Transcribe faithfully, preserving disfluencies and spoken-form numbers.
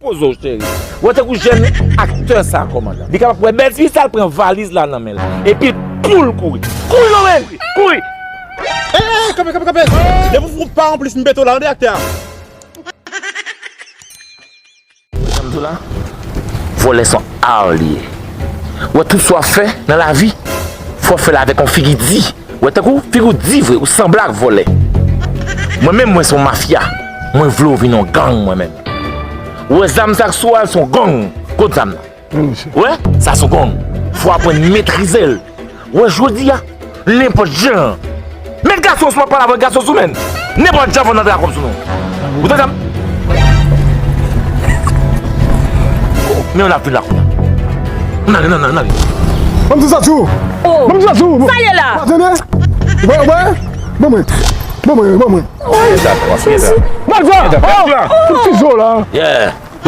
Poze w, cheri. Wè tankou jèn aktè sa, kòmandan. Li kapab wè bèl ti fi sa, l pran valiz la nan men l. Epi l pou l kouri. Kouri non, men! Kouri! Ey, ey, kanpe, kanpe, kanpe! Depi w pa anplis m pete w la, tande aktè a. Sa m di w la, vòlè se yon ar li ye. Wè tout sa w ap fè nan lavi, fò w fè l avèk yon figi di. Wè tankou figi w di vre, ou sanble ak vòlè. Mwen menm, mwen se yon mafya. Mwen vle w vin yon gang, mwen menm. Ou wè zam sa k sou a, se yon gang. Kot zam nan? Wi, mesye. Wè, sa se yon gang. Fò w aprann metrize l. Wè, jodi a, nenpòt jan. Met gason sou mwen, pale avèk gason sou men. Nenpòt jan fò n antre ak kòb sou nou. Ou tande sa? Men yon ap vin la kounye a. N ale, n ale, n ale. Ban m di sa sou. Oh. Ban m di sa sou. Sa ye la? Ou pa tande? Ou pa wè? Ban mwen. Ban mwen, ban mwen. Mwen sa. Ban m di sa. Oh! Tout ti zo la. Yeah.